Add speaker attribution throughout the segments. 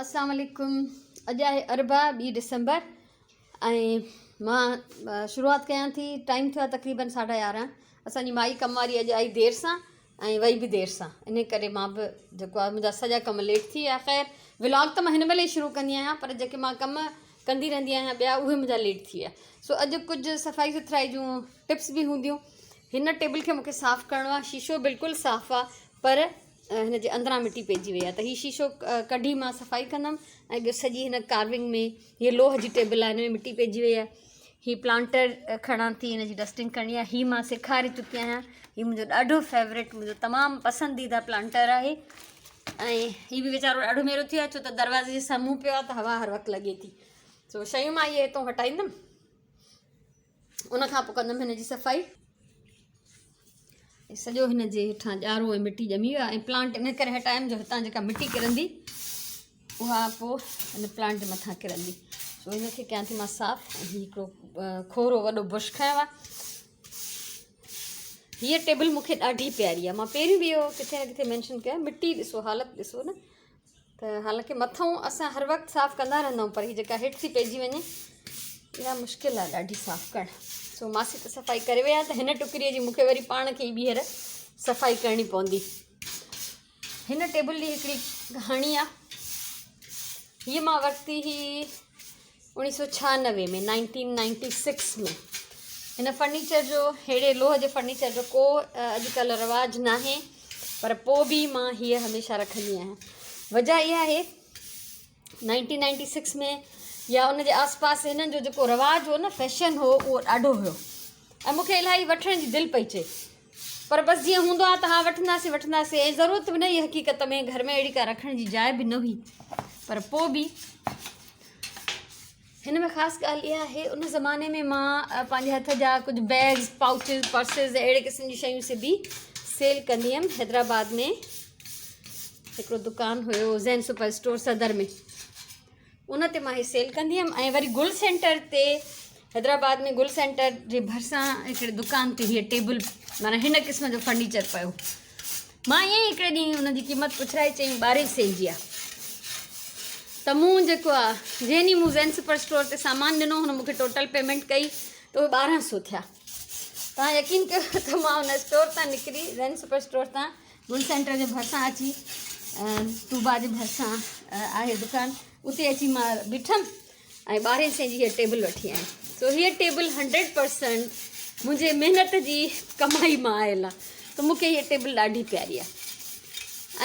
Speaker 1: اسلام عليڪم اڄ آهي اربع ٻي ڊسمبر ۽ مان شروعات ڪيان ٿي ٽائيم ٿيو آهي تقريبن ساڍا يارهن اسانجي مائي ڪم واري اڄ آئي دير سان ۽ وئي به دير سان ان ڪري مان به جيڪو آهي منهنجا سڄا ڪم ليٽ ٿي ويا خير ولاگ ته مان هن مهل ئي شروع ڪندي آهيان پر جيڪي مان ڪم ڪندي رهندي آهيان ٻيا اهي منهنجا ليٽ ٿي ويا سو اڄ ڪجهه صفائي سٿرائي جون ٽپس به هونديون هن ٽيبل کي مونکي صاف ڪرڻو آهي شيشو بلڪل صاف آهي پر هن جي اندران مٽي پئجي وئي آهي ته هي شيشو ڪڍي مان صفائي ڪندم ۽ ٻيو سڄي هن ڪارونگ ۾ هي لوهه جي ٽيبل آهي هن ۾ مٽي پئجي وئي آهي هي پلانٽر کڻان ٿي هن جي ڊسٽنگ ڪرڻي آهي هي مان سيکاري چڪي آهيان هي منهنجو ڏاڍو فيورٽ منهنجو تمام پسنديده پلانٽر آهي ۽ هي به ويچارو ڏاڍو ميرو ٿي ويو آهي ڇو ته دروازي جي سامهون پيو آهي ته هوا هر وقت لڳي ٿي سو شيون مان اهي هتو هٽائيندم ان کان پوء ڪندم هن جي صفائي سڄو هن جي هيٺان ڄارو ۽ مٽي ڄمي ويو آهي ۽ پلانٽ ان ڪري هٽايم جو هتان جيڪا مٽي ڪرندي اها پوء هن پلانٽ جي مٿان ڪرندي سو هن کي ڪيان ٿي مان صاف ۽ هي هڪڙو کورو وڏو برش کنيو آهي هيء ٽيبل مون کي ڏاڍي پياري آهي مان پهريون به اهو ڪٿي نه ڪٿي مينشن ڪيو مٽي ڏسو حالت ڏسو نه ته حالانڪه مٿئون اسان هر وقت صاف ڪندا رهندا آهيون پر هي جيڪا هيٺ ٿي پئجي وڃي اها مشڪل آهي ڏاڍي صاف ڪرڻ سو ماسي ته صفائي ڪري ويا ته هن ٽڪري جي مونکي وري پاڻ کي ئي ٻيهر صفائي ڪرڻي پوندي هن ٽيبل جي هڪڙي ڪهاڻي آهي هيء مان ورتي هئي 1996 ۾ 1996 ۾ هن فرنيچر جو ههڙي لوهه جي فرنيچر جو ڪو اڄڪلهه رواج ناهي پر پوء به مان هيء هميشه رکندي آهيان وجه اها آهي 1996 ۾ يا ان جي آس پاس هنن جو جيڪو رواج هو نه فيشن هو اهو ڏاڍو هيو ۽ مونکي الاهي وٺڻ جي دل پئي چئي پر بس جيئن هوندو آهي ته ها وٺنداسين وٺنداسين ۽ ضرورت به نه هئي حقيقت ۾ گهر ۾ اهڙي ڪا رکڻ جي جاء به نه هئي پر پوء به هن ۾ خاص ڳالهه اها آهي ان زماني ۾ مان پنهنجي هٿ جا ڪجهه بيگز پائوچز پرسز اهڙي قسم جون شيون سبي سيل ڪندي هيم حيدرآباد ۾ هڪڙو دڪان هيو زين سپر اسٽور صدر ۾ ان تي مان هي سيل ڪندي هيم ۽ وري گل سينٽر تي حيدرآباد ۾ گل سينٽر جي ڀرسان هڪڙي دڪان تي هيء ٽيبل معنيٰ هن قسم جو فرنيچر پيو مان ائين ئي هڪڙي ڏينهن ان جي قيمت پڇرائي چيائين ٻارهين سين جي آ ته مون جيڪو آ جنهن ڏينهن مون زين سپر اسٽور تي سامان ڏنو هن مونکي ٽوٽل پيمينٽ ڪئي ته اهي ٻارهن سو ٿيا توهان يقين ڪيو ته مان ان اسٽور تان نڪري زين سپر اسٽور تان گل سينٽر جي ڀرسان اچي طوبا جي ڀرسان آهي دڪان اتي اچي مان بيٺم ۽ ٻارهين سين جي هيء ٽيبل وٺي آيم سو هيء ٽيبل هنڊريڊ پرسنٽ منهنجي محنت جي ڪمائي مان آيل آهي ته مونکي هيء ٽيبل ڏاڍي پياري آهي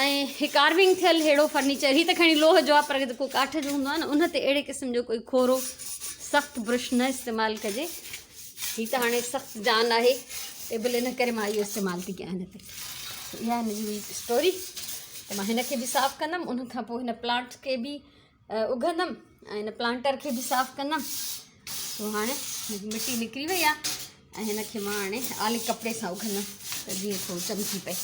Speaker 1: ۽ هي ڪارونگ ٿيل ههڙو فرنيچر هي ته کڻي لوهه جو آهي پر جيڪو ڪاٺ جو هوندو آهي نه ان تي اهڙي قسم جو ڪوئي کورو سخت برش نه استعمال ڪجي هي ته هاڻي سخت جان آهي ٽيبل ان ڪري مان اهو استعمال ٿي ڪيان هن تي اها هن جي هئي اسٽوري ته مان هن کي به صاف ڪندم ان کان پوء هن پلانٽ کي به اگهندم ۽ هن پلانٽر کي به صاف ڪندم سو هاڻي مٽي نڪري وئي آهي ۽ هن کي مان هاڻي آلي ڪپڙي سان اگهندم ته جيئن ٿورو چمڪي پئي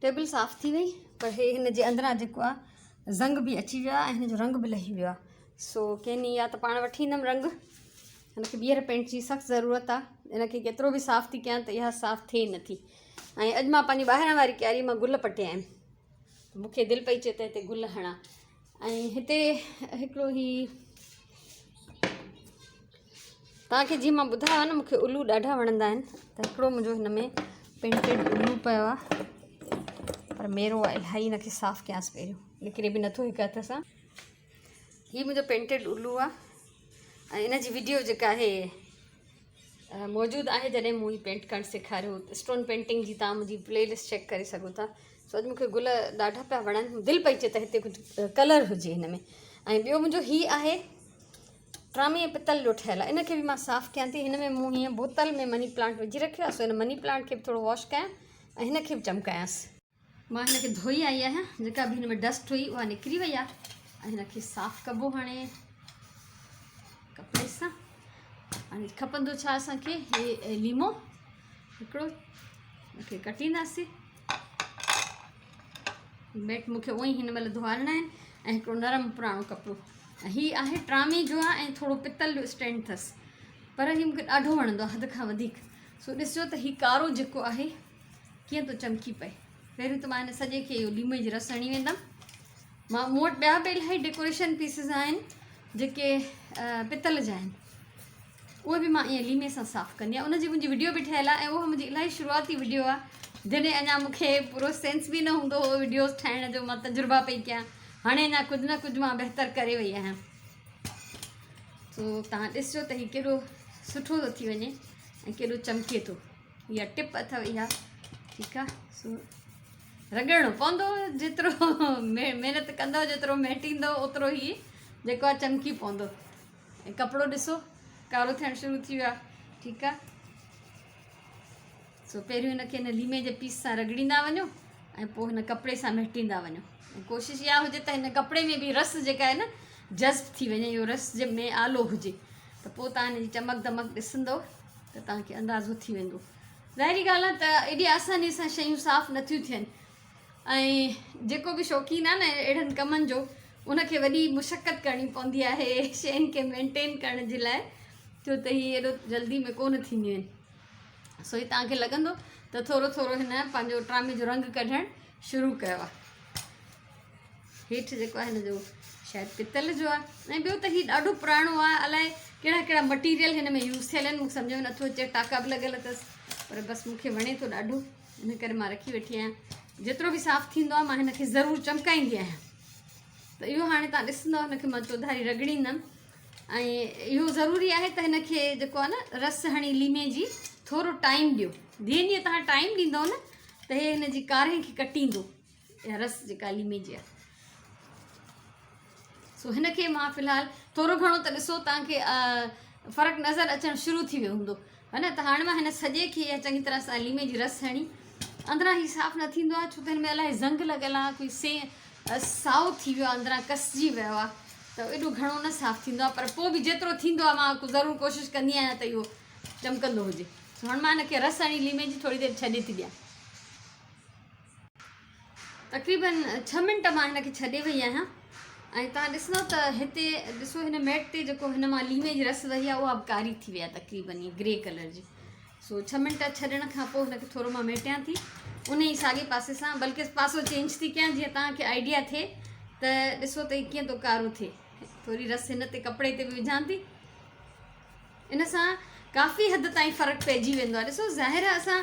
Speaker 1: ٽيبل صاف ٿي وئي پر هي هن جي اندران جيڪو آهي زنگ به اچي ويو آهي ۽ هن جو رنگ به لهي ويو آهي سو ڪيني يا ته پاڻ وٺي ايندم رنگ هن کي ٻيهر پينٽ جي سخت ضرورت آهي ان کي ڪيترو به صاف ٿي ڪيان ته اها صاف ٿئي نٿي ۽ اڄ مان پنهنجي ٻاهران واري ڪياري مان گل پٽي آيم مونکي دل پئي چئي ته هتي گل هڻان ۽ هتي هڪڙو هي توهان کي جيئن مان ٻڌايو آهي نه مونکي الو ڏاڍا وڻندا آهن ته هڪڙو منهنجو هن ۾ پينٽيڊ الو پيو آهي پر ميرو آهي الاهي هن کي صاف ڪيانس پهريون نڪري به نٿو هڪ هٿ سان هي منهنجو پينٽيڊ الو آهي ۽ ان جي ويڊيو جيڪا آهي موجود آهي جڏهن مون هي پينٽ ڪرڻ سيکاريو اسٽون پينٽنگ جي تان منهنجي پلي لسٽ چيڪ ڪري سگهو ٿا سو اڄ مونکي گل ڏاڍا پيا وڻن دل پئي چئي ته هتي ڪجهه ڪلر هجي هن ۾ ۽ ٻيو منهنجو هي آهي ٽرامي ۽ پتل جو ٺهيل آهي ان کي به مان صاف ڪيان ٿي هن ۾ مون هيئن بوتل ۾ مني پلانٽ وجهي رکيو آهي سو هن مني پلانٽ کي به ٿورو واش ڪيان ۽ هن کي به چمڪايانس. مان هن کي ڌوئي آئي آهيان جيڪا به هن ۾ ڊسٽ هئي اها نڪري وئي آهي ۽ هن کي صاف ڪبو هاڻي ڪپڙي سان. هاڻي کپندو ڇا اسان کي هي ليمو هڪڙو هن کي ڪٽينداسين. ميٽ مون کي اونئي هن مهل ڌوئارڻا آهن ۽ هڪڙو نرم پراڻو ڪپڙو ۽ هي آهي ٽرامي جو آهي ۽ ٿورو پتل جو اسٽينڊ اٿس پر هي مون کي ڏاڍو وڻندو آهي حد کان وڌيڪ سو ڏسجو ته هي ڪارو جيڪو آهي ڪيئن ٿو چمڪي پئي. پهريون ته مان هن سڄي کي اهو ليمي جي رس هڻي ويندم. مان مون وٽ ٻيا به الاهي ڊيڪوريشن پيسز آهن جيڪي پتل جا آهن، اهي به مان ائين ليمي سان صاف ڪندي آهيان. ان جي منهنجي وڊيو به ٺهيل آهي ۽ اها منهنجي الاهي شروعاتي وڊيو آهي، جڏهن اڃا مون کي پورو سينس به نه هوندو هو وڊيوز ٺاهڻ جو، مان تجربا پئي ڪيان. هاڻي اڃا ڪجهه نه ڪجهه مان بهتر ڪري وئي آهيان. سو توهان ڏسجو ته هي ڪيڏو سٺو ٿو ٿي وڃي ۽ ڪيڏو چمڪي ٿو. اها ٽپ اٿو اها، ٺيڪ آهي. سو رڳڙڻو پوندو، جيترو محنت ڪندو، جيترو مهٽيندو، اوترو هي جيڪو آهي چمڪي پوندو. ۽ ڪپڙو ڏسو ڪارو ٿيڻ شروع ٿي ويو آهي، ٺيڪ آهي. سو پهريون هن کي هن ليمي جي پيس سان رڳڙيندا وڃو ۽ پوء هن ڪپڙي سان مهٽيندا وڃو. ۽ ڪوشش اها هجي ته هن ڪپڙي ۾ به رس جيڪا آهي نه جذب ٿي وڃي، اهو رس جي ۾ آلو هجي ته پوء توهان هن جي چمڪ دمڪ ڏسندو ته توهان کي اندازو ٿي ويندو. ظاهري ڳالهه آهي ته ايڏي آساني سان شيون صاف نٿيون ٿين ۽ جيڪو به شوقين آهي نه اهڙن ڪمن جو، ان کي وڏي مشقت ڪرڻي پوندي آهي شين کي مينٽين ڪرڻ جي لاء، ڇو ته هي ايڏو جلدي ۾ ڪونه ٿينديون آهن. سو هي توهان کي لڳندو ته ٿورو ٿورو هن پنهنجو ٽرامي جو رنگ ڪڍڻ شروع ڪيو آهي. هيٺ جيڪو آهي هن جو شايد پتل جو آهي ۽ ٻيو ته هي ڏاڍو پراڻو آهي، الائي ڪهڙا ڪهڙا مٽيريل هن ۾ يوز ٿيل آهن، مونکي سمجهه ۾ نٿو اچي. ٽاڪا به لڳل اٿس، پر بس مونکي وڻي ٿو ڏاڍو، ان ڪري مان رکي ويٺي آهيان. جيترو به صاف ٿيندو آهي مان هن کي ضرور چمڪائيندي آهيان. ته اهو هاڻي تان ڏسندو هن کي مان چوڌاري رڳڙيندم ۽ اهو ضروري آهي ته هن کي جيڪو آهي نه رس هڻي ليمي جي ٿورو ٽائيم ڏيو. جيئن جيئن توهان ٽائيم ڏيندو نه ته هي هن جي ڪارين کي ڪٽيندو، اها رس جيڪا ليمي جي آهي. سو هن کي مان في الحال ٿورو گهڻو ته ڏسو توهان کي فرق نظر اچڻ شروع ٿي ويو هوندو ها نه. ته هاڻي مان هن سڄي کي اها چڱي طرح سان ليمي جي رس هڻي اندران هي صاف نه ٿيندو آهي، ڇو ته هن ۾ الاهي زنگ لڳل آهي، ڪوئي سي سائو ٿي ويو آهي، اندران ڪسجي ويو آهي، ته ايڏو گهڻو نه صاف ٿيندو آهي، پر پوء به جيترو ٿيندو آهي مان ضرور ڪوشش ڪندي آهيان ته اهو چمڪندو هجي. سو هاڻي مان هن کي رس هڻي ليمي جي ٿوري دير ڇڏي ٿي ڏيان. تقريبن 6 منٽ مان هن کي ڇڏي وئي آهيان ۽ توهان ڏسندو ته هتي ڏسو هن ميٽ تي جيڪو هن مان ليمي جي رس وهي آهي اها به ڪاري ٿي وئي آهي، تقريبن ائين گري ڪلر جي. سو 6 منٽ ڇڏڻ کان پوء هن کي ٿورو مان ميٽيان ٿي ان ئي ساڳي پاسي سان، بلڪه پاسو چينج ٿي ڪيان جيئن توهان کي آئيڊيا ٿئي ته ڏسو ته هي ڪيئن ٿو ڪارو ٿئي. ٿوري رس هن تي ڪپڙي تي به وجهان ٿي، ان سان ڪافي حد تائين فرق پئجي ويندو آهي. ڏسو ظاهر آهي اسان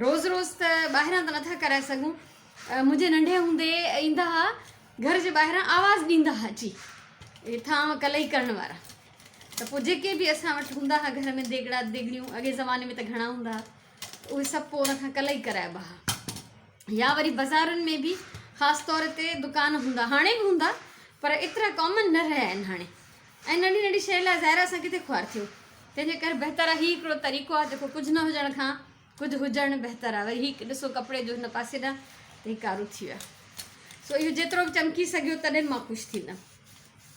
Speaker 1: روز روز ته ٻاهران ته نٿا ڪرائي سگهون. منهنجي ننڍي هوندي ايندا هئا گهر جي ٻاهران آواز ڏيندا هئا اچي اهي ٿانو ڪلئي ڪرڻ وارا، ته پوء جيڪي به اسان وٽ هوندا هئا گهر ۾ ديڳڙا ديڳڙيون، اڳي زماني ۾ ته گهڻا هوندا هئا، ته اهي سڀ پوء ان کان ڪلئي ڪرائبا هئا. يا وري بازارن ۾ به خاص طور تي دڪان هوندا، هاڻي به هوندا پر ايترا ڪامن نه رهيا آهن هاڻي، ۽ ننڍي ننڍي شيء لاء ظاهر اسان ڪٿي خوار ٿيون، تنهن جي ڪري بهتر آهي هي هڪڙو طريقو آهي جيڪو ڪجهه نه هجڻ کان ڪجهه هجڻ بهتر آهي. وري هي ڏسو ڪپڙي جو هن پاسي ڏانهن ته هي ڪارو ٿي ويو آهي. سو اهو جيترو به چمڪي سگهيو تڏهن مان خوش ٿيندم.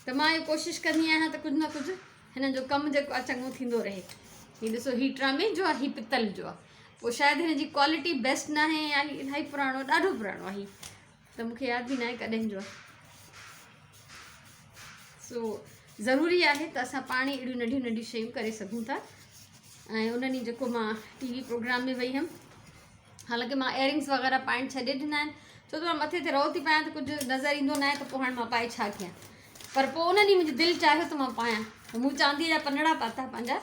Speaker 1: ته مان اهو ڪوشش ڪندي آهيان ته ڪجهه نه ڪجهه هنن جو ڪم جيڪو آهي چڱو ٿيندو رهي. هي ڏسو هي ٽرامي جو آهي، هي پتل جو آهي. پوء شايد هن جي ڪوالٽي بيسٽ ناهي يا هي الاهي پراڻو، ڏاڍو پراڻو آهي، ته مون کي ياد به ناهي ڪڏهن جو آهي. سو ضروري آهي ته اسان پاڻ ئي اهڙيون ننڍيون ننڍيون شيون ڪري سگهون ٿا. ۽ ان ڏينهن جيڪو مان ٽي وي پروگرام ۾ وئي هيم، حالانڪه مان ايئرنگس وغيره پائڻ ڇڏي ڏنا آهن، ڇو ته مان مٿي تي رئو ٿي پايان ته ڪجهه نظر ايندو ناهي ته پوء هاڻي مان پائي ڇا ڪيان. پر پوء ان ڏينهن منهنجي دل چاهيو ته مان پايان، ته مون چانديء جا پنڙا پاتا پنهنجا،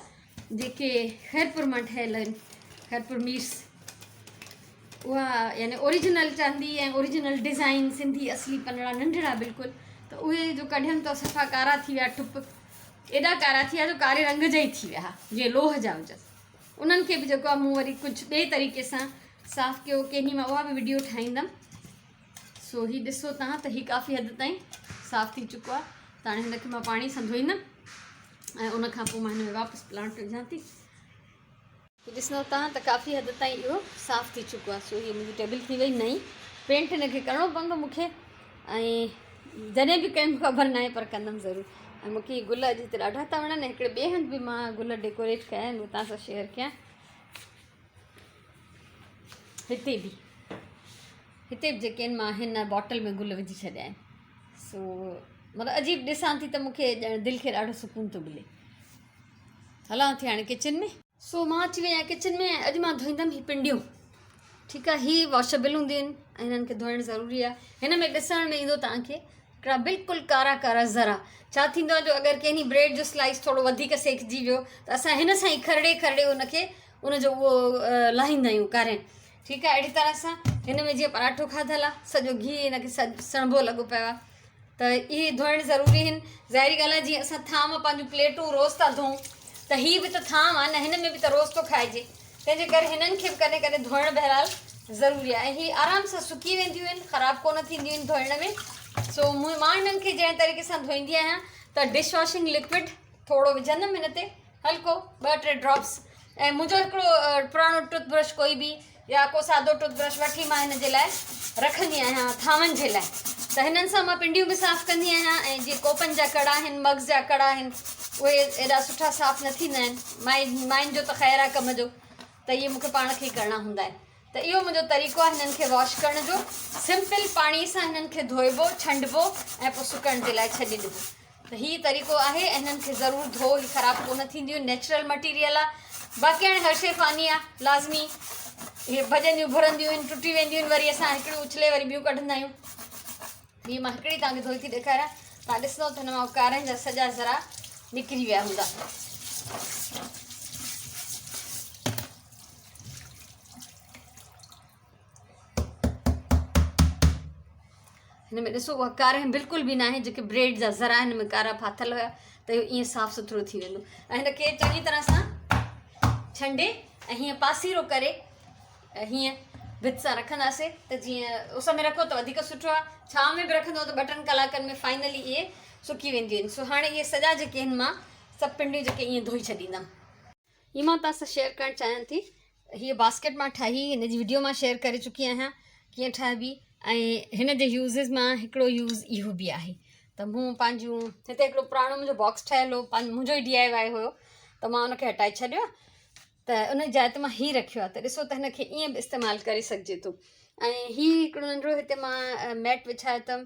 Speaker 1: جيڪي خيرپور مان ٺهيل آهن، خيرپور ميرس، اها يعني اوريجنل چاندي ۽ اوريجنل ڊزائن، سنڌي اصلي پنڙا ننڍڙا بلڪل. ته اهي جو ڪڍيم ته صفا ڪارا ٿي ويا، ٺپ ايڏا ڪارا ٿي ويا جو ڪاري رنگ جا ئي ٿي ويا ها، جيئن لوهه جا هجن. انهن کي به جيڪو آهي مون وري ڪجهه ٻئي طريقي سان صاف ڪيو، ڪنهن ڏينهن مان اها به وڊيو ٺاهيندم. سو هي ڏسو تان ته هي ڪافي حد تائين صاف ٿي چڪو آهي. ته هاڻي هن کي مان پاڻي سان ڌوئيندم ۽ ان کان پوء مان هن ۾ واپس پلانٽ وجهان ٿي. هي ڏسندو تان ته ڪافي حد تائين اهو صاف ٿي چڪو آهي. سو هي منهنجي ٽيبل ٿي وئي نئين، پينٽ هن کي ڪرڻو پوندو مون کي، ۽ جڏهن به ڪيم خبر ناهي پر ڪندم ضرور. ۽ مون کي هي گل اڄ هتي ڏاڍا ٿا وڻن. هڪڙي ٻئي هنڌ به مان گل ڊيڪوريٽ ڪيا آهن، اهي توهان سان شيئر ڪيان. هتي به هتي به جيڪي آهن مان هن باٽل ۾ گل وجهي ڇڏيا آهن. سو مطلب عجيب ڏسان ٿي ته مون کي ڄڻ دل کي ڏاڍو سڪون ٿو ملي. هلان ٿي هاڻي ڪچن ۾. سو مان اچي وئي آهيان ڪچن ۾ ۽ اڄ مان ڌوئيندم هي پنڊيون. ٺيڪ آهي هي واشيبل هونديون آهن ۽ هنن کي ڌوئڻ ضروري آهي. هن ۾ ڏسڻ ۾ ايندو توهان کي هڪڙا بلڪل ڪارا ڪارا ذرا. ڇا ٿيندو آهي جو اگر ڪنهن ڏينهن بريڊ جو سلائس ٿورو وڌيڪ سيڪجي ويو ته اسان هن سان ئي کرڙي کرڙي ان کي ان جو اهو لاهيندا آهيون ڪارين. ٺيڪ آهي اهڙي طرح سان هن ۾ جيئن پراٺو کاڌل آهي سڄو گيهه هن کي سڻڀو لڳو پيو آهي ته اهي ڌوئڻ ضروري آهن. ظاهري ڳالهه آهي جيئن اسان ٿانو پنهنجون پليٽون روز ٿا ڌوئون ته هي به ته ٿانو آهي نه هن ۾ به ته روز ٿو کائجي تنهن جي ڪري هنن کي به ڪڏهن ڪڏهن ڌوئڻ بهرحال ضروري آهي ۽ هي آرام سان سڪي وينديون آهن خراب ڪونه ٿينديون آهن ڌوئڻ ۾ سو مان هنن کي جنهن طريقي سان ڌوئيندي آهيان ته ڊش واشنگ لڪوڊ ٿورو وجهندم هن تي هلڪو ٻه ٽي ڊراپس ۽ منهنجو هڪڙو پراڻو ٽوٿ برش ڪوئي به يا ڪو سادو ٽوٿ برش وٺي مان هن جي لاء رکندي آهيان ٿانون جي لاء ته هنن سان مان پنڊيون به صاف ڪندي آهيان ۽ جي ڪوپن جا ڪڙا آهن مگز جا ڪڙا آهن اهي ايڏا سٺا صاف نه ٿيندا آهن مائين مائين جو ته خير آهي ڪم جو ته اهي مونکي پاڻ کي ئي ڪرڻا هوندا آهن ته اهو منهنجو طريقو آهي هنن کي واش ڪرڻ جو سمپل پاڻي سان هنن کي ڌوئبو ڇنڊبو ۽ پوء سڪڻ جي لاء ڇڏي ڏبو ته هي طريقو آهي ۽ هنن کي ضرور ڌو هي خراب ڪونه ٿينديون نيچرل مٽيريل آ باقي هاڻي هر شي فاني آ لازمي هي ڀڄنديون ڀرنديون آهن ٽٽي وينديون آهن وري اسان هڪڙيون اڇلي وري ٻيون ڪڍندا آهيون هي مان هڪڙي توهان کي ڌوئي ٿي ڏيکاريان توهان ڏسندو ته هن مان ڪارن جا سڄا ذرا نڪري ويا هوندا. هن ۾ ڏسو اها ڪارهن بلڪل به ناهي جيڪي بريڊ جا ذرا هن ۾ ڪارا ڦاٿل هيا ته اهو ائين صاف سٿرو ٿي ويندو ۽ هن کي چڱي طرح سان ڇنڊي ۽ هيئن پاسيرو ڪري هيئن ڀت سان رکنداسي ته جيئن اس ۾ رکو ته وڌيڪ سٺو آهي ڇانو ۾ به رکندو ته ٻه ٽن ڪلاڪن ۾ فائنلي اهي سڪي وينديون آهن سو هاڻي اهي سڄا جيڪي آهن مان سڀ پنڊيون جيڪي ائين ڌوئي ڇڏيندم. هي مان توهان سان شيئر ڪرڻ چاهيان ٿي هيء باسڪيٽ مان ٺاهي هن جي وڊيو مان شيئر ڪري چڪي آهيان ڪيئن ٺاهبي ۽ هن جي يوزز مان هڪڙو يوز اهو به آهي ته مون پنهنجون هتي هڪڙو پراڻو منهنجو باڪس ٺهيل هو منهنجو ئي ڊي I وائي هيو ته مان ان کي هٽائي ڇڏيو ته ان جي جاء تي مان هي رکيو آهي ته ڏسو ته هن کي ائين به استعمال ڪري سگهجي ٿو ۽ هي هڪڙو ننڍڙو هتي مان ميٽ وڇايو اٿم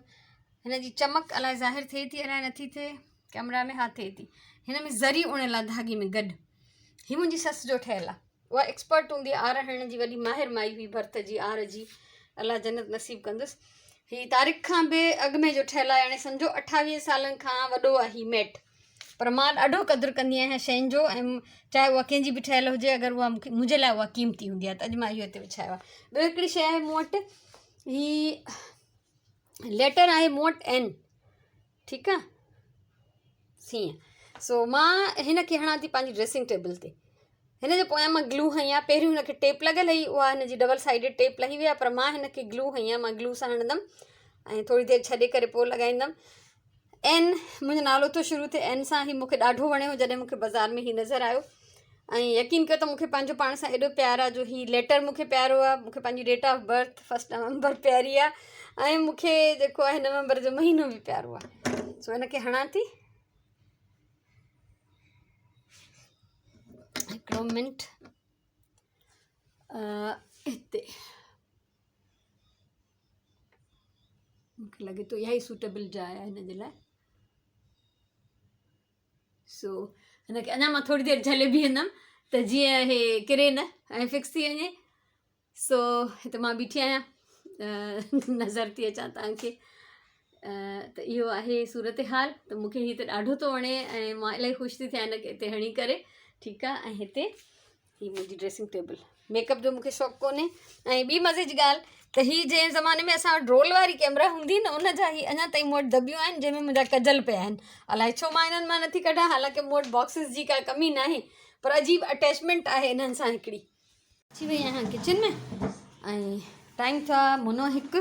Speaker 1: هن جي چمڪ الائي ظاهر ٿئي ٿي الائي نٿي ٿئي ڪئميرا ۾ ها ٿئي ٿي. هن ۾ زري اڻيل آ ڌاڳي ۾ گڏ. هي منهنجي سس جو ٺهيل آ. اها ايڪسپرٽ هوندي آر هڻڻ جي وڏي ماهر مائي هئي ڀرت جي آر جي. الله جنت نصيب ڪندس. هي طارق کان به اڳ ۾ جو ٺهيل آ يعني سمجهو 28 سالن کان وڏو آ هي ميٽ. پر مان ڏاڍو قدر ڪندي آهيان شين جو ۽ چاهي اها ڪنهن جي به ٺهيل هجي اگر اها منهنجي لاء اها قيمتي هوندي آ ته اڄ مان اهو هتي وڇايو آ. ٻيو هڪڙي شي آهي مون وٽ هي ليٽر آهي مون وٽ اين. ٺيڪ آ سين سو مان هن کي هڻان ٿي پنهنجي ڊريسنگ ٽيبل تي هن جي پويان مان گلو هنئي آ پهريون هن کي ٽيپ لڳل هئي اها هن جي ڊبل سائيڊڊ ٽيپ لهي وئي آ پر مان هن کي گلو هنئي آ مان گلو سان هڻندم ۽ ٿوري دير ڇڏي ڪري پوء لڳائيندم اين منهنجو نالو ٿو شروع ٿئي اين سان هي مونکي ڏاڍو وڻيو جڏهن مونکي بازار ۾ هي نظر آيو ۽ يقين ڪيو ته مونکي پنهنجو پاڻ سان ايڏو پيار آ جو هي ليٽر مونکي پيارو آ مونکي پنهنجي ڊيٽ آف برٿ فرسٽ نومبر پياري آ ۽ مونکي جيڪو آهي نومبر جو مهينو به پيارو آ سو ان کي هڻان ٿي هڪڙو منٽ هتي مونکي لڳي ٿو اها ئي سوٽيبل جاء آهي هن جي لاء سو هن کي اڃا مان ٿوري دير جهلي بيهندم ته جيئن هي ڪري نه ۽ فڪس ٿي وڃي سو هتي مان بيٺي آهيان نظر ٿي اچان توهان کي ته اهو آهي صورت حال ته مونکي هي ته ڏاڍو ٿو وڻي ۽ مان الاهي خوش ٿي ٿيان هن کي هتي هڻي ڪري ٺيڪ آهي ۽ هتي هي منهنجي ڊريسنگ ٽيبل ميڪ اپ جو مونکي شوق ڪونهي ۽ ٻي مزي جي ڳالهه ته هي جنهن زماني ۾ اسان وٽ رول واري ڪيمرا هوندي نه ان جا هي اڃا تائين مون وٽ دٻيون آهن جنهن ۾ منهنجا ڪجل پيا آهن الائي ڇو مان انهن مان نٿي ڪڍان حالانڪه مون وٽ باڪسز جي ڪا ڪمي ناهي پر عجيب اٽيچمينٽ آهي انهن سان هڪڙي. اچي وئي آهيان ڪچن ۾ ۽ ٽائيم ٿيو آهي منو هڪ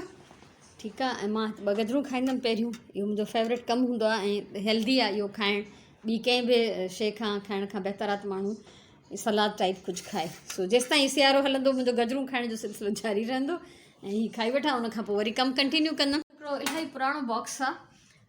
Speaker 1: ٺيڪ آهي ۽ مان ٻه گجرون کائيندم پهريون اهو منهنجو فيوريٽ ڪم هوندو آهي ۽ هيلدي آهي اهو کائڻ ٻي ڪنهن به شيء کان کائڻ کان بهتر آهي ته ماڻهو سلاد ٽائيپ ڪجهه کائي سو جيستائين سيارو هلندو منهنجو گجرون کائڻ جو سلسلو جاري رهندو ۽ هي کائي وٺان ان کان پوء وري ڪم ڪنٽينيو ڪندم. هڪڙو الاهي پراڻو باڪس آ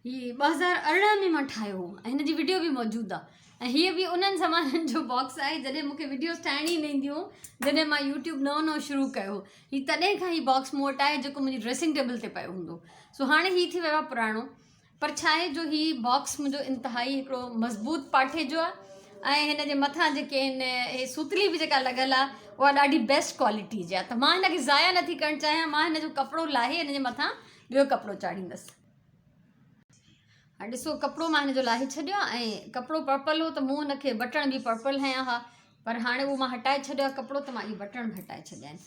Speaker 1: هي 2018 ۾ مان ٺاهيو هو ۽ هن جي وڊيو به موجود آ ۽ هيء به انهن زمانن جو باڪس آهي جڏهن مونکي وڊيوز ٺاهڻ ئي نه اينديون هيون جڏهن مان يوٽيوب نئون نئون شروع ڪيو هو هي تڏهن کان هي باڪس مون وٽ آهي جيڪو منهنجي ڊريسنگ ٽيبل تي پيو هوندو سو هاڻي هي ٿي ويو آ پراڻو پر ڇا آهي جو هي باڪس منهنجو انتهائي هڪڙو مضبوط پاٺي جو آهي ۽ هن جي مٿان جيڪي آهن هي سوتلي به جيڪا لڳل آهي اها ڏاڍي بيسٽ ڪوالٽي جي آهي ته مان هن کي ضايع نٿي ڪرڻ چاهيان مان هن جو ڪپڙو لاهي هن جي مٿان ٻيو ڪپڙو چاڙهيندس. هاڻي ڏسو ڪپڙو مان هن جو لاهي ڇڏيو آهي ۽ ڪپڙو پرپل هو ته مون هن کي بٽڻ به پرپل هنيا هئا پر هاڻي اهو مان هٽائي ڇڏيو آهي ڪپڙو ته مان اهي بٽڻ به هٽائي ڇڏيا آهن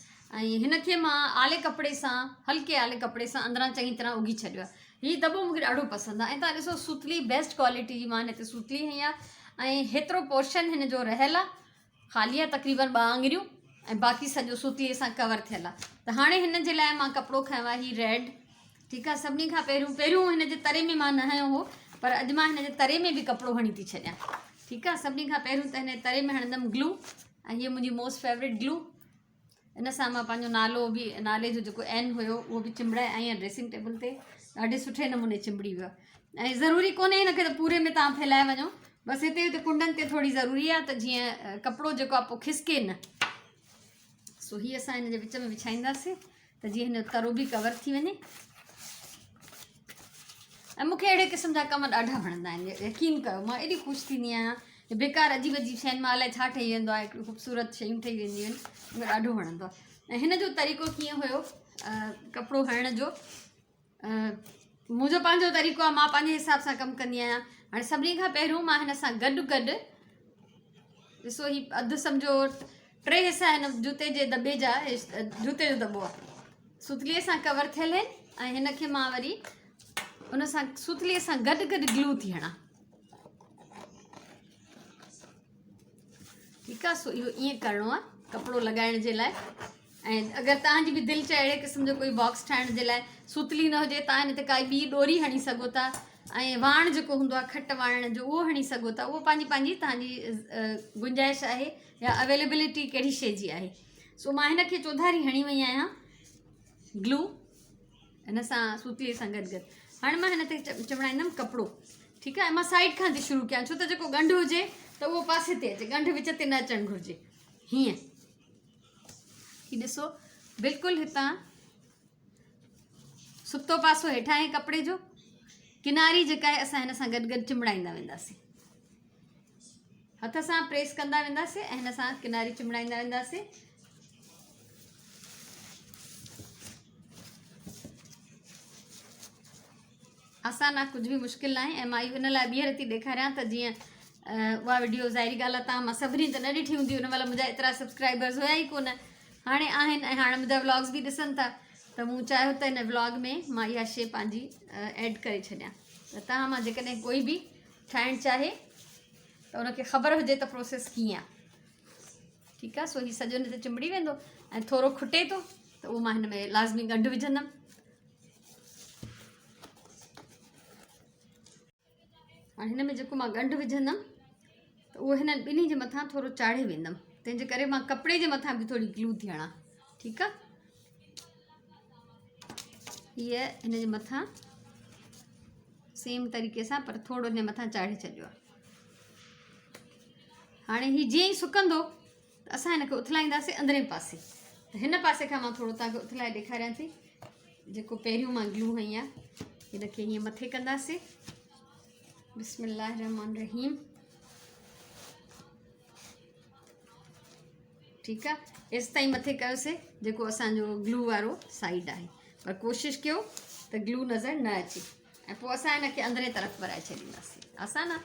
Speaker 1: ۽ هن کي مان آلي ڪپڙي سان هلڪي آلي ڪپڙي سان اندران چڱي طرح اگهي ڇڏيو آهي هي دٻو مونکي ڏاڍو پسند آهي ۽ تان ڏسو سوتلي بيسٽ ڪوالٽي جي مان هن تي سوتلي هنئي آهي ۽ هيترو پورشن هن جو رهيل آهي خالي آهي تقريبن ٻه آڱريون ۽ باقي سڄو سوتلي سان ڪور ٿيل آهي ته هاڻي هن جي لاء مان ڪپڙو کنيو آهي هي ريڊ ٺيڪ آهي سڀني کان پهريون پهريون هن جي تري ۾ مان نه هنيو هو پر اڄ مان هن جي تري ۾ به ڪپڙو هڻي ٿي ڇڏيان ٺيڪ آهي سڀني کان پهريون ته هن جي تري ۾ هڻندم گلو ۽ هيء منهنجي موسٽ فيوريٽ گلو ان سان مان پنهنجو نالو به نالي جو جيڪو اين هيو اهو به چنبڙائي آئي آهيان ڊريسنگ ٽيبل تي ڏاڍي سٺي نموني چنبڙي ويو آهي ۽ ضروري ڪونهي هن کي ته پوري ۾ تان ڦهلائي وڃو بس هتي هتي ڪنڊن تي ٿوري ضروري آهي ته جيئن ڪپڙو جيڪو آهي پوء کسڪي نه سو هي اسان هن جي وچ ۾ وڇائينداسين ته جيئن هن جو ترو به ڪور ٿي وڃي ۽ مون کي اهڙي قسم جا ڪم ڏاڍا وڻندا آهن يقين ڪيو مان ايڏي خوش ٿيندي آهيان بيڪار عجيب عجيب شين مان الائي ڇا ٺهي ويندو آهي هڪڙيون خوبصورت شيون ٺهي وينديون آهن مون کي ڏاڍو وڻندو آهي ۽ هن جو طريقو ڪيئن هيو ڪپڙو هڻڻ جو منهنجو پنهنجو طريقو آهي مان پنهنجي حساب سان ڪم ڪندي آهيان هاڻي سڀني کان پهريون مان هن سان گڏ گڏ ڏسو هي اڌ سمجهو ٽي حصا هن جوتي جي دٻي جا جوتي جو دٻو آهي سوتلي سان ڪور ٿيل آهن ۽ هن کي مان وري ان سان سوتلي سان گڏ گڏ گلو ٿي هڻان ٺيڪ آهي سو اهو ائين ڪرڻو آهي ڪپڙو لڳائڻ جي لاء ۽ اگر توهان جي به دل چاهي اهڙي قسم جو ڪوئي باڪس ٺاهڻ جي لاء سوتلي نه هجي توهان هن تي ڪائي ٻي ڏوري هڻي سگهو ٿا ۽ واڻ جيڪو هوندو آهي کٽ واڻڻ جو اهو هڻي سگهو ٿا اهو پنهنجي پنهنجي توهان جي گنجائش آهي يا اويليبلٽي ڪهڙي شي جي آهي سو مان هن کي چوڌاري هڻي وئي آهيان گلو هن سان سوتلي سان گڏ گڏ هاڻي مان هن تي چنبڙائيندم ڪپڙو ٺيڪ آهي مان سائيڊ کان ٿي شروع ڪيان ڇو ته جيڪو ڳنڍ هجي ته اهو پاسي تي اچي ڳنڍ وچ تي نه اچڻ گهرجي هيئن هي ڏسو بلڪل هتان ستو پاسو هيٺان آهي ڪپڙي جو ڪناري جيڪا آهي اسان هن سان گڏ گڏ چنبڙائيندا وينداسين هٿ سان پريس ڪندا وينداسين ۽ هن سان ڪناري چنبڙائيندا وينداسين آسان آهي ڪجهه به مشڪل ناهي ۽ مان اهو ان لاء ٻيهر ٿي ڏيکاريان ته جيئن اها وڊيو ظاهري ڳالهه آهي تان مان سڀني ته نه ڏٺي هوندي ان مهل منهنجا ايترا سبسڪرائبرز هيا ئي ڪونه هاڻي آهن ۽ هاڻي منهنجا ولاگز به ڏسن ٿا ته مون چاهيو ته هن ولاگ ۾ مان اها شي پنهنجي ايڊ ڪري ڇڏيان ته تان مان جيڪڏهن ڪوئي به ٺاهڻ چاهي ته ان کي خبر هجي ته پروسيس ڪيئن آهي ٺيڪ آهي سو هي سڄو هن تي چنبڙي ويندو ۽ ٿورو کٽي ٿو ته اهو مان هن ۾ لازمي ڳنڍ وجهندم هاڻي هن ۾ جيڪو مان ڳنڍ وجهندم ته اهو هنن ٻنهي جي مٿان ٿورو چاڙهي ويندم تنهن جي ڪري مان ڪپڙي جي مٿان به ٿوري گلو ٿي هڻان ٺيڪ آهي هيء هن جي مٿان سيم طريقي سان پر ٿورو هن مٿان چاڙهي ڇڏيو آهي هاڻي هي جيئن ئي سڪندو ته اسان هن کي اٿلائينداسين اندرين پاسي ته هن پاسي کان مان ٿورو توهان کي اٿلائي ڏيکاريان ٿي جيڪو پهريون مان گلو هنئي آهي هن کي هيئن مٿي ڪنداسين بسم الله الرحمن الرحيم ٺيڪ آ ايس تائين مٿي ڪيوسي جيڪو اسانجو گلو وارو سائيڊ آهي پر ڪوشش ڪيو ته گلو نظر نه اچي ۽ پوء اسان هن کي اندرين طرف ورائي ڇڏينداسين آسان آ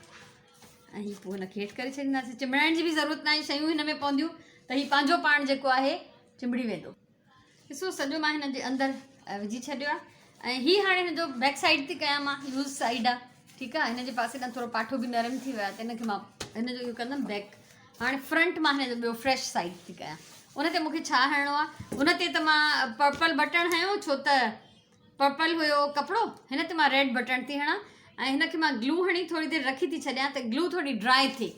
Speaker 1: ۽ هي پوء هن کي هيٺ ڪري ڇڏينداسين چنبڙائڻ جي به ضرورت ناهي شيون هن ۾ پونديون ته هي پنهنجو پاڻ جيڪو آهي چنبڙي ويندو ڏسو سڄو مان هن جي اندر وجهي ڇڏيو آهي ۽ هي هاڻي هن جو بيڪ سائيڊ ٿي ڪيان مان يوز سائيڊ آهي ٺيڪ آهي هن جي پاسي ڏانهن ٿورو پاٺو به نرم ٿي ويو آهي ته هن کي مان هن جو اهو ڪندم بيڪ هاڻي فرنٽ مان هن جو ٻيو فريش سائيڊ ٿي ڪيان ان تي مونکي ڇا هڻڻو آهي ان تي ته مان پرپل بٽڻ هنيو ڇو ته پرپل هيو ڪپڙو هن تي مان ريڊ بٽڻ ٿي هڻان ۽ هن کي مان گلو هڻي ٿوري دير رکي ٿي ڇڏيان ته گلو ٿوري ڊرائي ٿئي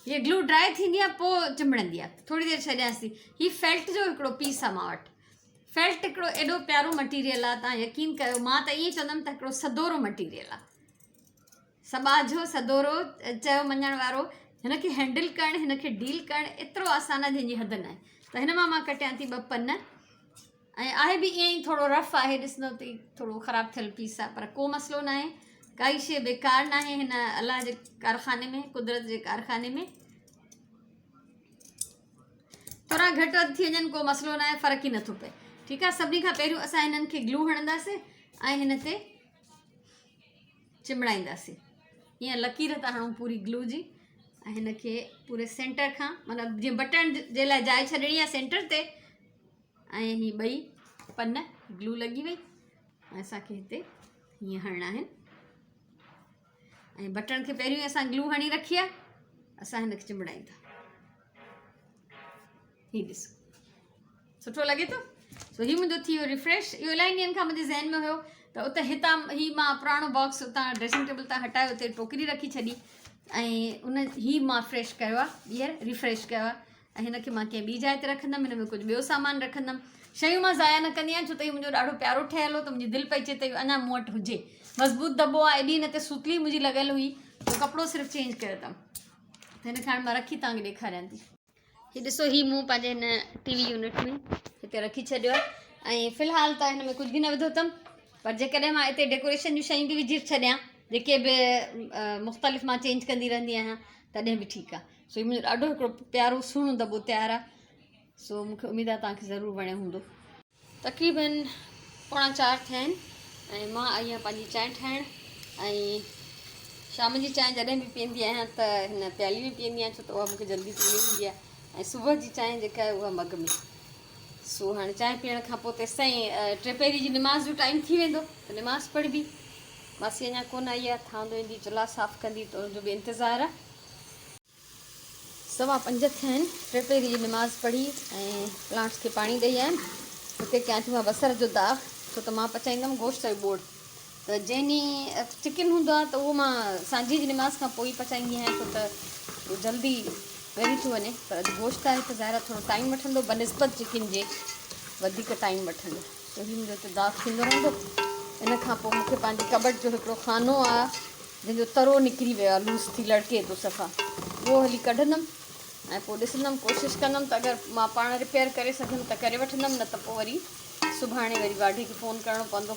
Speaker 1: هيء گلو ڊرائي ٿيندي آهي پوء چنبڙندي آهي ٿوري دير ڇڏيانس ٿي هي فيلٽ جو هڪڙو پيس آهي مان وٽ فيلٽ هڪڙو ايڏو پيارو مٽيريل آهي تان يقين ڪيو مان ته ائين چوندم ته هڪڙو سدورو مٽيريل آهي سٻاجهو سدورو چيو مڃڻ وارو هن کي هينڊل ڪرڻ هن کي ڊيل ڪرڻ ايترو آسان آهي جنهن جي حد ناهي ته هن مان مان ڪٽيان ٿي ٻه پن ۽ آهي به ائين ئي ٿورو رف آهي ڏسندو ته ٿورو خراب ٿيل پيس آهي پر ڪو مسئلو ناهي ڪائي شيء بيڪار ناهي هن الله جي ڪارخاني ۾ قدرت جي ڪارخاني ۾ ٿورا گهٽ وڌ ٿي وڃن ڪو مسئلو ناهي فرق ئي نٿو پئي. ٺيڪ آهي سڀني کان پهريون اسان هنن کي گلو هڻنداسين ۽ هن تي چنبڙائينداسين. هيئن لڪير ٿا هڻون پوري گلو جي ۽ هن کي پوري سينٽر کان مطلب جيئن بٽڻ جي لاء جاء ڇڏڻي آهي سينٽر تي ۽ هي ٻئي پن گلو لڳي وئي ۽ اسانکي هتي هيئن هڻڻا آهن ۽ بٽڻ کي پهريون اسان گلو هڻي رکي آهي اسان هن کي چنبڙائيندا هي ڏسو سٺو لڳي ٿو سو هي منهنجو ٿي ويو ريفريش اهو الاهي ڏينهن کان منهنجي ذهن ۾ هيو ته اتي هتان هي مان پراڻو باڪس اتان ڊريسنگ ٽيبل تان هٽايو اتي ٽوڪري رکي ڇڏي ۽ ان هي مان فريش ڪيو آهي ٻيهر ريفريش ڪيو آهي ۽ هن کي مان ڪنهن ٻي جاء تي رکندم هن ۾ ڪجهه ٻيو سامان رکندم شيون مان ضايع نه ڪندي آهيان ڇو ته هي منهنجو ڏاڍو پيارو ٺهيل هو ته منهنجي دل پئي چئي ته اهو اڃا مون وٽ هجي مضبوط دٻو آهي ايڏي هن تي سوتلي منهنجي لڳل هئي جو ڪپڙو صرف چينج ڪيو اٿم ته هن کي هاڻي مان رکي توهان کي ڏيکاريان ٿي هي ڏسو هي مون پنهنجي هن ٽي وي يونٽ ۾ هتي رکي ڇڏيو آهي ۽ في الحال ته هن ۾ ڪجهه به نه وڌو اٿم پر جيڪڏهن مان هتي ڊيڪوريشن جون شيون به وجهي ڇڏيان جيڪي به مختلف مان چينج ڪندي رهندي آهيان تڏهن به ٺيڪ آهي سو هي منهنجو ڏاڍو هڪڙو پيارو سهڻو دٻو تيار آهي سو مونکي اميد آهي توهان کي ضرور وڻيو هوندو. تقريبن پوڻا چار ٿيا آهن ۽ مان آئي آهيان پنهنجي چانهه ٺاهڻ ۽ شام جي چانهه جڏهن به پيئندي آهيان ته هن پيالي ۾ پيئندي آهيان ڇو ته اها مونکي جلدي پيئڻي هوندي آهي ۽ صبح جي چانهه جيڪا آهي اها مگ ۾ سو هاڻي چانهه پيئڻ کان پوء تيستائين ٽي پهري جي نماز جو ٽائيم ٿي ويندو ته نماز پڙهبي. ماسي اڃا ڪونه آئي آهي ٿانڌو ايندي چلها صاف ڪندي ته ان جو به انتظار آهي. سوا پنج ٿيا آهن، ٽي پهري جي نماز پڙهي ۽ پلانٽس کي پاڻي ڏئي آيم. هتي ڪيان ٿي مان بصر جو داغ، ڇو ته مان پچائيندم گوشت جو ٻوڙ. ته جنهن ڏينهن چڪن هوندو آهي ته اهو مان سانجهيء جي نماز کان پوء ئي پچائيندي آهيان، ڇو ته اهو جلدي ڳري ٿو وڃي. پر اڄ گوشت آهي ته ظاهر آهي ٿورو ٽائيم وٺندو، بنسبت چڪن جي وڌيڪ ٽائيم وٺندو. سو هي منهنجو هتي داغ ٿيندو رهندو. ان کان پوء مون کي پنهنجي ڪٻٽ جو هڪڙو خانو آهي. جنهن جو ترو نڪري ويو آهي لوس ٿي لڙڪي ٿو صفا اهو هلي ڪڍندم ۽ پوء ڏسندم ڪوشش ڪندم ته اگر مان پاڻ رپيئر ڪري سگهيم ته ڪري وٺندم نه ته پوء وري سڀاڻي وري واڍي کي فون ڪرڻو پوندو.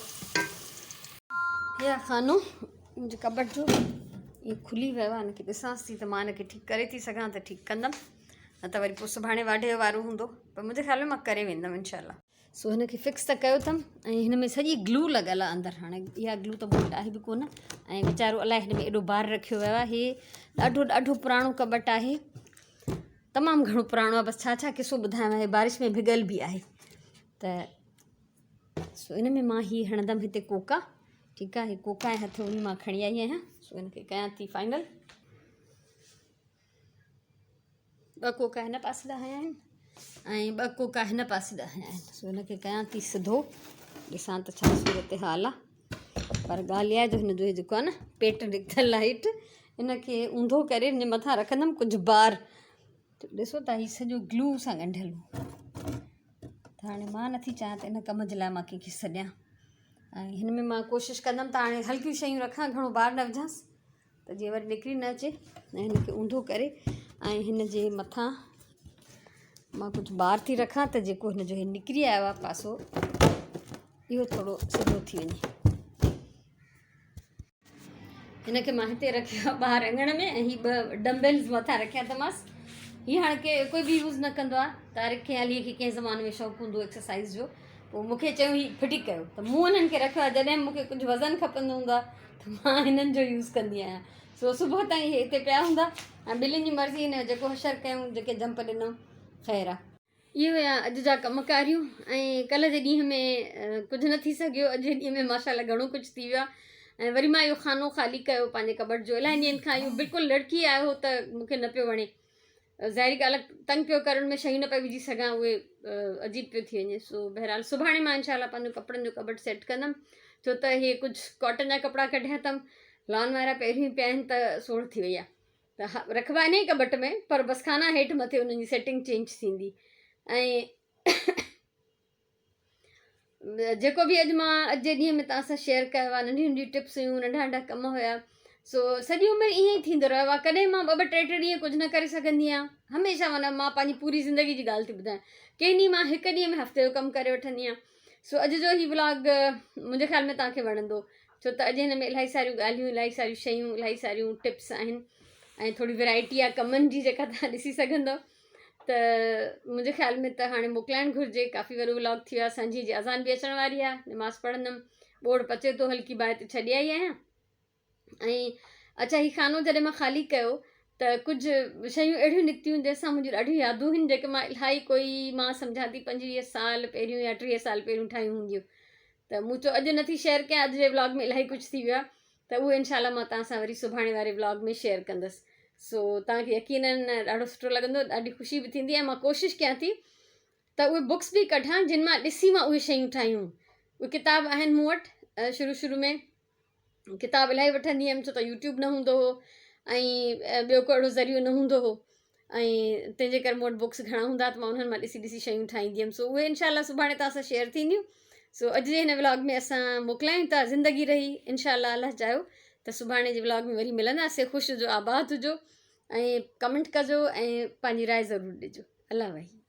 Speaker 1: هي آهي خانو منهنجي ڪٻٽ جو اهو کلي ويو آهي هن کي ڏسانس ٿي ته مان هن کي ٺيڪ ڪري ٿي سگهان ته ٺيڪ ڪندم نه ته وري پوء سڀاڻي واڍي جو وارو هوندو پر منهنجي خيال ۾ مان ڪري ويندم انشاء الله. سو هن کي فڪس ته ڪيو اٿم ۽ هن ۾ سڄي گلو لڳل آهي اندر هاڻي اها گلو ته مون وٽ آهي به ڪونه ۽ ويچارو الائي هن ۾ ايڏو بار رکيو ويو آهي هي ڏاڍو ڏاڍو پراڻو ڪٻٽ آهي تمام گهڻو پراڻو آهي بس ڇا ڇا قصو ٻڌايانو هي بارش ۾ ڀڳل به آهي ته سو ان ۾ مان هي هڻندم هتي ڪوڪا ٺيڪ آهي هي ڪوڪا ۽ هٿوڙي مان کڻي آئي آهيان سو ان کي ڪيان ٿي فائنل ٻه ڪوڪا هن پاسي ڏانهن هنيا آهن ۽ ٻه ڪوڪا هن پاسي ڏانهن هنيا آهن سو هن کي ڪيان ٿي سڌو ڏسان ته ڇا صورت حال آهي پر ڳالهه اها آهي جو هن جو هي جيڪو آهي نه پيٽ نڪتل آهي هيٺ هن کي اونڌو ڪري هن جي مٿان رکندم ڪجهه بار ڏسو ته هي سڄو گلو سان ڳنڍيل هو ته هاڻي مان نٿي چاهيان ته ان ڪم جي لاء مان ڪنهن کي سڏيان ۽ هن ۾ مان ڪوشش ڪندم ته هاڻي هلڪيون شيون رکان گهڻو بار نه وجهانس ته جيئن وري نڪري نه اچي ۽ هن کي اونڌو ڪري ۽ هن جي مٿان مان ڪجهه بار ٿي رکان ته جيڪو هن جو هي نڪري آيو آهي پاسو اهو ٿورو سڌو ٿي وڃي. هن کي مان هتي رکيو آهي ٻاهر اڱڻ ۾ ۽ هي ٻه ڊمبيلز مٿان رکيا اٿمانس. هي هاڻي ڪي ڪوئي به يوز نه ڪندو آهي. طارق کي علي کي ڪنهن زماني ۾ شوق هوندو هو ايڪسرسائز جو. پوء مون کي چيو هي ڦٽي ڪيو ته مون انهن کي رکيو آهي جڏهن مون کي ڪجهه وزن کپندو هوندو آهي ته مان هنن جو يوز ڪندي آهيان سو صبح تائين هي هتي پيا هوندا ۽ ٻلين جي مرضي هن جو جيڪو حشر ڪيون جيڪي جمپ ڏنو خير آهي. اهي هيا اڄ جا ڪم ڪاريون ۽ ڪلهه جي ڏينهن ۾ ڪجهه نه ٿي سگهيو اڄ جي ڏينهن ۾ ماشاء الله گهڻو ڪجهه ٿي ويو آهي ۽ وري مان اهو خانو خالي ڪيو پنهنجي ڪٻٽ جو الاهي ڏينهن کان اهو بلڪل لڙڪي آيو هو ته مون کي نه پيو وڻي ظاهري ڳالهه تنگ پيو ڪري ان ۾ شيون نه پئي وجهي سگهان اهي عجيب پيو ٿي وڃي سو بهرحال سڀاڻي مان انشاء الله پنهنجو ڪپڙن جو ڪٻٽ سيٽ ڪندم ڇو ته هي ڪجهه ڪاٽن جا ڪپڙا ڪڍيا اٿم لان وارا پهريون پيا آهن ته سوڙ ٿي وئي آهي ته رکبا ان ئي ڪٻٽ ۾ پر بس خانا هيٺ مٿي انهن جي سيٽنگ چينج ٿيندي ۽ جيڪو به اڄ مان اڄ جي ڏينهن ۾ توهان سان شيئر ڪيو آهي ننڍيون ننڍيون ٽپس هيون ننڍا ننڍا ڪم هيا سو سڄي عمر ائين ئي ٿيندو رهيو آهي ڪڏهن مان ٻه ٻه ٽي ٽي ڏينهن ڪجهه نه ڪري سگهندي آهيان هميشه معنيٰ مان پنهنجي پوري زندگي جي ڳالهه ٿي ٻڌايان ڪنهن ڏينهن مان هڪ ڏينهن ۾ هفتي جو ڪم ڪري وٺندي آهيان سو اڄ جو هي ولاگ منهنجي خيال ۾ توهان کي وڻندو ڇو ته اڄ هن ۾ الاهي ساريون ڳالهيون الاهي ساريون شيون الاهي ساريون ٽپس آهن ۽ ٿوري ورائٽي آهي ڪمن جي جيڪا توهان ڏسي سگهندو. ته منهنجي خيال ۾ ته هاڻي موڪلائڻ گهرجي ڪافي وڏو ولاگ ٿي ويو آهي سانجهي جي اذان به اچڻ واري آهي نماز پڙهندم ٻوڙ پچي ٿو هلڪي باهه تي ڇڏي آئي آهيان ۽ اڇا هي خانو جڏهن مان خالي ڪيو ته ڪجهه شيون اهڙيون نڪتيون جنهن سان منهنجون ڏاڍيون يادون هن جيڪي مان الاهي ڪوئي مان سمجهان ٿي 25 سال پهريون يا 30 سال پهريون ٺاهيون هونديون ته مون چيو اڄ نٿي شيئر ڪيان اڄ جي ولاگ ۾ الاهي ڪجهه ٿي ويو آهي ته اهو انشاء الله مان توهان سان وري سڀاڻي واري ولاگ ۾ شيئر ڪندس سو توهان کي يقينن ڏاڍو سٺو لڳندو ڏاڍي خوشي به ٿيندي ۽ مان ڪوشش ڪيان ٿي ته اهي بڪس به ڪڍان جن مان ڏسي مان اهي شيون ٺاهيون اهي ڪتاب آهن مون وٽ شروع شروع ۾ ڪتاب الاهي وٺندي هيم ڇو ته يوٽيوب نه هوندو هو ۽ ٻيو ڪو اهڙو ذريعو نه هوندو هو ۽ تنهن جي ڪري مون وٽ بڪس گهڻا هوندا ته مان انهن مان ڏسي ڏسي شيون ٺاهيندي هيم سو اهي انشاء الله سڀاڻي توهان سان شيئر ٿينديون سو اڄ جي هن ولاگ ۾ اسان موڪلايون ٿا زندگي رهي انشاء الله الله چاهيو ته سڀاڻي جي ولاگ ۾ وري ملنداسي خوش هجو آباد هجو ۽ ڪمينٽ ڪجو ۽ پنهنجي راء ضرور ڏجو الله وحي.